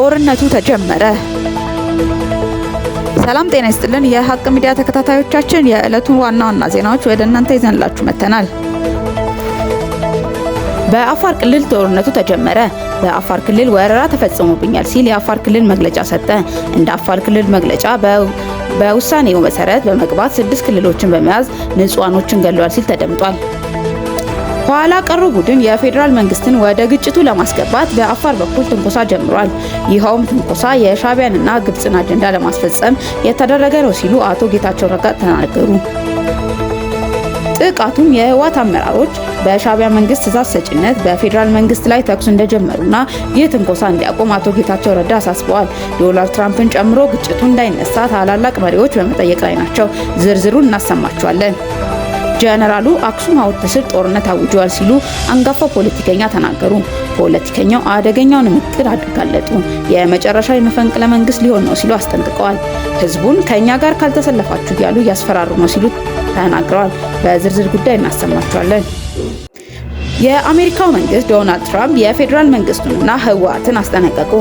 ጦርነቱ ተጀመረ። ሰላም ጤና ይስጥልን። የሀቅ ሚዲያ ተከታታዮቻችን፣ የዕለቱን ዋና ዋና ዜናዎች ወደ እናንተ ይዘንላችሁ መጥተናል። በአፋር ክልል ጦርነቱ ተጀመረ። በአፋር ክልል ወረራ ተፈጽሞብኛል ሲል የአፋር ክልል መግለጫ ሰጠ። እንደ አፋር ክልል መግለጫ በውሳኔው መሰረት በመግባት 6 ክልሎችን በመያዝ ንጹሃኖችን ገድሏል ሲል ተደምጧል። ኋላ ቀሩ ቡድን የፌዴራል መንግስትን ወደ ግጭቱ ለማስገባት በአፋር በኩል ትንኮሳ ጀምሯል። ይኸውም ትንኮሳ የሻዕቢያንና ግብፅን አጀንዳ ለማስፈጸም የተደረገ ነው ሲሉ አቶ ጌታቸው ረዳ ተናገሩ። ጥቃቱም የህወሓት አመራሮች በሻዕቢያ መንግስት ትዕዛዝ ሰጪነት በፌዴራል መንግስት ላይ ተኩስ እንደጀመሩና ይህ ትንኮሳ እንዲያቆም አቶ ጌታቸው ረዳ አሳስበዋል። ዶናልድ ትራምፕን ጨምሮ ግጭቱ እንዳይነሳ ታላላቅ መሪዎች በመጠየቅ ላይ ናቸው። ዝርዝሩን እናሰማቸዋለን። ጀነራሉ አክሱም ሐውልት ስር ጦርነት አውጀዋል ሲሉ አንጋፋው ፖለቲከኛ ተናገሩ። ፖለቲከኛው አደገኛውን እቅድ አጋለጡ። የመጨረሻ የመፈንቅለ መንግስት ሊሆን ነው ሲሉ አስጠንቅቀዋል። ህዝቡን ከኛ ጋር ካልተሰለፋችሁ እያሉ እያስፈራሩ ነው ሲሉ ተናግረዋል። በዝርዝር ጉዳይ እናሰማቸዋለን። የአሜሪካው መንግስት ዶናልድ ትራምፕ የፌዴራል መንግስቱንና ህወሓትን አስጠነቀቁ።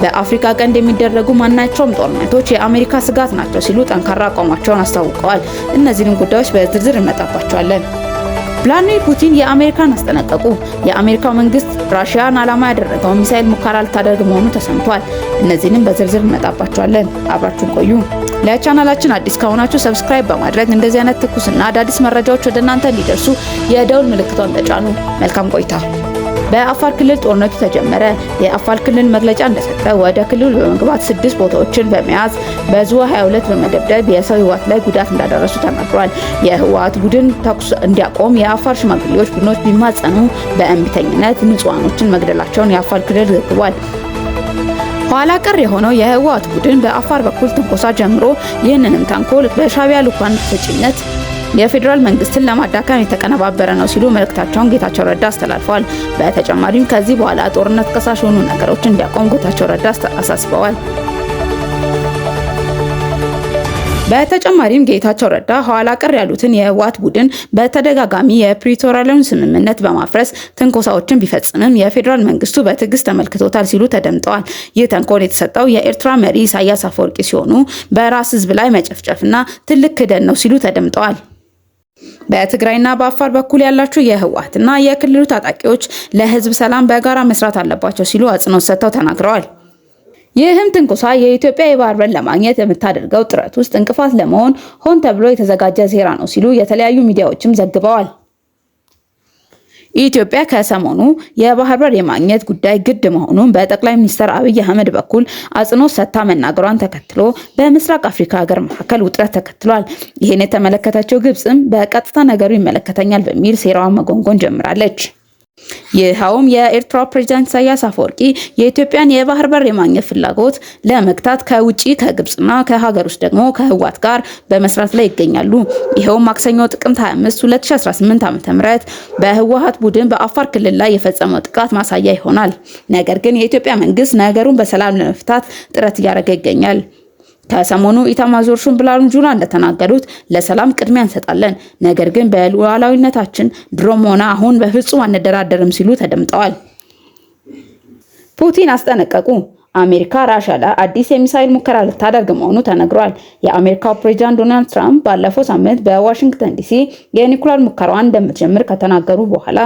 በአፍሪካ ቀንድ የሚደረጉ ማናቸውም ጦርነቶች የአሜሪካ ስጋት ናቸው ሲሉ ጠንካራ አቋማቸውን አስታውቀዋል። እነዚህንም ጉዳዮች በዝርዝር እንመጣባቸዋለን። ቭላዲሚር ፑቲን የአሜሪካን አስጠነቀቁ። የአሜሪካው መንግስት ራሽያን ዓላማ ያደረገውን ሚሳኤል ሙከራ ልታደርግ መሆኑ ተሰምቷል። እነዚህንም በዝርዝር እንመጣባቸዋለን። አብራችሁን ቆዩ። ለቻናላችን አዲስ ከሆናችሁ subscribe በማድረግ እንደዚህ አይነት ትኩስና አዳዲስ መረጃዎች ወደ እናንተ እንዲደርሱ የደውል ምልክቷን ተጫኑ። መልካም ቆይታ። በአፋር ክልል ጦርነቱ ተጀመረ። የአፋር ክልል መግለጫ እንደሰጠ ወደ ክልሉ በመግባት 6 ቦታዎችን በመያዝ በዙ 22 በመደብደብ የሰው ህይወት ላይ ጉዳት እንዳደረሱ ተናግሯል። የህወሓት ቡድን ተኩስ እንዲያቆም የአፋር ሽማግሌዎች ቡድኖች ቢማጸኑ በእምቢተኝነት ንጹሃኖችን መግደላቸውን የአፋር ክልል ዘግቧል። ኋላ ቀር የሆነው የህወሓት ቡድን በአፋር በኩል ትንኮሳ ጀምሮ ይህንንም ተንኮል በሻዕቢያ ልኡካን ሰጪነት የፌዴራል መንግስትን ለማዳከም የተቀነባበረ ነው ሲሉ መልእክታቸውን ጌታቸው ረዳ አስተላልፈዋል። በተጨማሪም ከዚህ በኋላ ጦርነት ቀሳሽ የሆኑ ነገሮችን እንዲያቆም ጌታቸው ረዳ አሳስበዋል። በተጨማሪም ጌታቸው ረዳ ኋላ ቀር ያሉትን የህወሓት ቡድን በተደጋጋሚ የፕሪቶሪያውን ስምምነት በማፍረስ ትንኮሳዎችን ቢፈጽምም የፌዴራል መንግስቱ በትዕግስት ተመልክቶታል ሲሉ ተደምጠዋል። ይህ ተንኮል የተሰጠው የኤርትራ መሪ ኢሳያስ አፈወርቂ ሲሆኑ በራስ ህዝብ ላይ መጨፍጨፍና ትልቅ ክህደት ነው ሲሉ ተደምጠዋል። በትግራይና በአፋር በኩል ያላችሁ የህወሓትና የክልሉ ታጣቂዎች ለህዝብ ሰላም በጋራ መስራት አለባቸው ሲሉ አጽንኦት ሰጥተው ተናግረዋል። ይህም ትንኮሳ የኢትዮጵያ የባህር በር ለማግኘት የምታደርገው ጥረት ውስጥ እንቅፋት ለመሆን ሆን ተብሎ የተዘጋጀ ሴራ ነው ሲሉ የተለያዩ ሚዲያዎችም ዘግበዋል። ኢትዮጵያ ከሰሞኑ የባህር በር የማግኘት ጉዳይ ግድ መሆኑን በጠቅላይ ሚኒስትር አብይ አህመድ በኩል አጽንኦት ሰጥታ መናገሯን ተከትሎ በምስራቅ አፍሪካ ሀገር መካከል ውጥረት ተከትሏል። ይህን የተመለከተችው ግብፅም በቀጥታ ነገሩ ይመለከተኛል በሚል ሴራዋን መጎንጎን ጀምራለች። ይኸውም የኤርትራ ፕሬዝዳንት ኢሳያስ አፈወርቂ የኢትዮጵያን የባህር በር የማግኘት ፍላጎት ለመግታት ከውጪ ከግብጽና ከሀገር ውስጥ ደግሞ ከህወሓት ጋር በመስራት ላይ ይገኛሉ። ይኸውም ማክሰኞ ጥቅምት 25 2018 ዓ.ም በህወሓት ቡድን በአፋር ክልል ላይ የፈጸመው ጥቃት ማሳያ ይሆናል። ነገር ግን የኢትዮጵያ መንግስት ነገሩን በሰላም ለመፍታት ጥረት እያደረገ ይገኛል። ከሰሞኑ ኢታማዦር ሹም ብርሃኑ ጁላ እንደተናገሩት ለሰላም ቅድሚያ እንሰጣለን፣ ነገር ግን በሉዓላዊነታችን ድሮም ሆነ አሁን በፍጹም አንደራደርም ሲሉ ተደምጠዋል። ፑቲን አስጠነቀቁ። አሜሪካ ራሻ ላይ አዲስ የሚሳኤል ሙከራ ልታደርግ መሆኑ ተነግሯል። የአሜሪካው ፕሬዝዳንት ዶናልድ ትራምፕ ባለፈው ሳምንት በዋሽንግተን ዲሲ የኒኩለር ሙከራዋን እንደምትጀምር ከተናገሩ በኋላ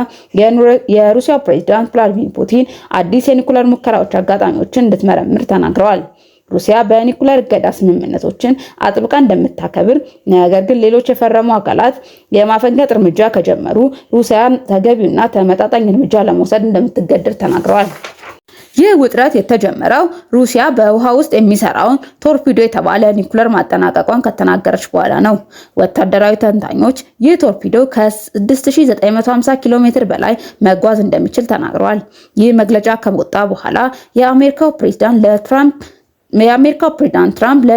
የሩሲያው ፕሬዝዳንት ቭላዲሚር ፑቲን አዲስ የኒኩለር ሙከራዎች አጋጣሚዎችን እንድትመረምር ተናግረዋል። ሩሲያ በኒኩለር እገዳ ስምምነቶችን አጥብቃ እንደምታከብር፣ ነገር ግን ሌሎች የፈረሙ አካላት የማፈንገጥ እርምጃ ከጀመሩ ሩሲያ ተገቢውና ተመጣጣኝ እርምጃ ለመውሰድ እንደምትገደድ ተናግረዋል። ይህ ውጥረት የተጀመረው ሩሲያ በውሃ ውስጥ የሚሰራውን ቶርፒዶ የተባለ ኒኩለር ማጠናቀቋን ከተናገረች በኋላ ነው። ወታደራዊ ተንታኞች ይህ ቶርፒዶ ከ6950 ኪሎ ሜትር በላይ መጓዝ እንደሚችል ተናግረዋል። ይህ መግለጫ ከወጣ በኋላ የአሜሪካው ፕሬዝዳንት ትራምፕ ለ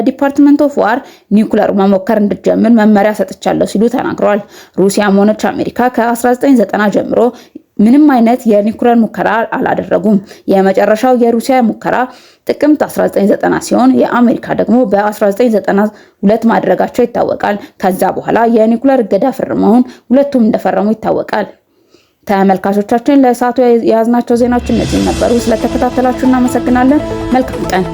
Department of War ኒኩለር መሞከር እንድትጀምር መመሪያ ሰጥቻለሁ ሲሉ ተናግረዋል። ሩሲያም ሆነች አሜሪካ ከ1990 ጀምሮ ምንም አይነት የኒኩለር ሙከራ አላደረጉም። የመጨረሻው የሩሲያ ሙከራ ጥቅምት 1990 ሲሆን የአሜሪካ ደግሞ በ1992 ማድረጋቸው ይታወቃል። ከዛ በኋላ የኒኩለር እገዳ ፈርመውን ሁለቱም እንደፈረሙ ይታወቃል። ተመልካቾቻችን ለሰዓቱ የያዝናቸው ዜናዎች እነዚህ ነበሩ። ስለተከታተላችሁ እናመሰግናለን። መልካም ቀን።